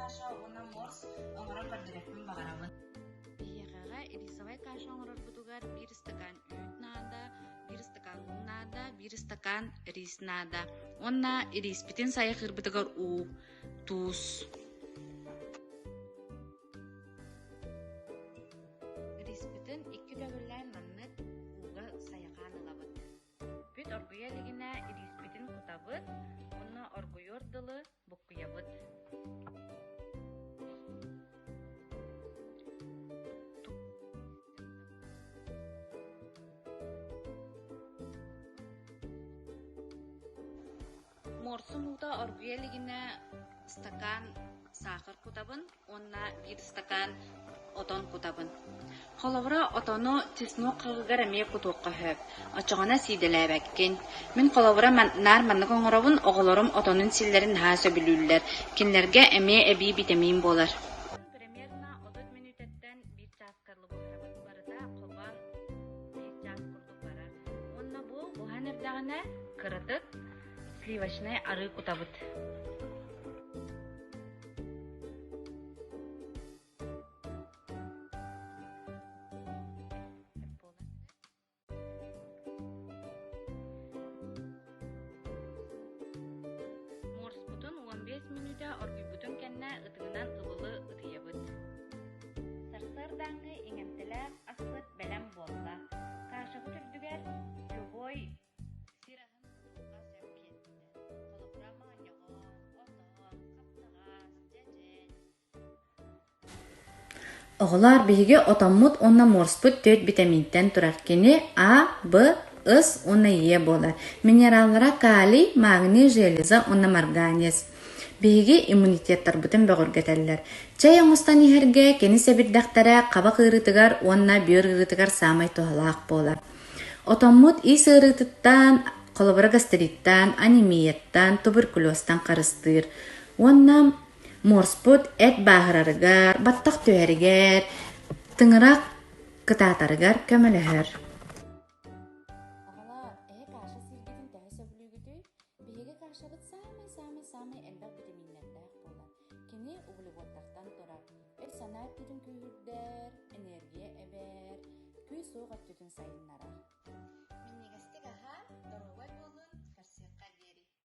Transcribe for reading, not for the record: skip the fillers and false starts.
каша уонна морс оҥорон көрдөрүөхпүн баҕарабын. Биһиэхэҕэ рисовай каша оҥорорбутугар биир ыстакаан үүт наада, биир ыстакаан уу наада, биир ыстакаан рис наада. Уонна ириспитин сайыхыырбытыгар уу, туус. Риспитин икки төгүллээн маннык ууга сайахаан ылабыт. Бүт оргуйа илигинэ ириспитин кутабыт уонна оргуйуор дылы буккуйабыт. Муорсум уута оргуйа илигинэ стакан саахар кутабын уонна биир стакан отон кутабын. Холобура, отону чеснок хаҕыгар эмиэ кутуохха сөп, оччоҕуна сиидэлээбэккин. Мин холобура наар маннык оҥоробун, оҕолорум отонун сииллэрин наһаа сөбүлүүллэр, кинилэргэ эмиэ эбии битэмиин буолар. Примерно 30 мүнүүтэттэн биир чааска буһарабыт. Барыта холбоон биир чаас курдук барар. Уонна бу буһан эрдэҕинэ кыратык сливочнай арыы кутабыт. Морспутун 15 мүнүүтэ оргуйбутун кэннэ ытыгынан ыбылы ытыйабыт. Сарсыардааҥҥы иҥэмтэлээх аспыт бэлэм буолла. Кашабыт үрдүгэр любой сир аһын кутуохха сөп киэргэтэ. Холобура, моонньоҕон, отон, хаптаҕас, дьэдьэн, Оҕолоор, биһиги отоммут уонна морспут түөрт битэмиинтэн турар. Кини А, Б, С уонна Е буолар. Минераллара калий, магний, железо уонна марганец. Биһиги иммунитеттарбытын бөҕөргөтөллөр. Чэй оҥостон иһэргэ кини сэбирдэхтэрэ хабах ыарыытыгар уонна бүөр ыарыытыгар саамай туһалаах буолар. Отоммут ис ыарыытыттан, холобура гастриттан, анемияттан, туберкулезтан харыстыыр. Уонна Морспут эт бааһырарыгар, баттах түһэригэр, тыҥырах кытаатарыгар көмөлөһөр. Аҕалаар, эһэ каша сииргитин төһө сөбүлүүгүтүй? Биһиги кашабыт саамай-саамай-саамай элбэх битэмииннэрдээх буолар. Кини углеводтартан турар, өй-санаа өттүтүн күүһүрдэр, энергия эбэр, күүс-уох өттүтүн сайыннарар.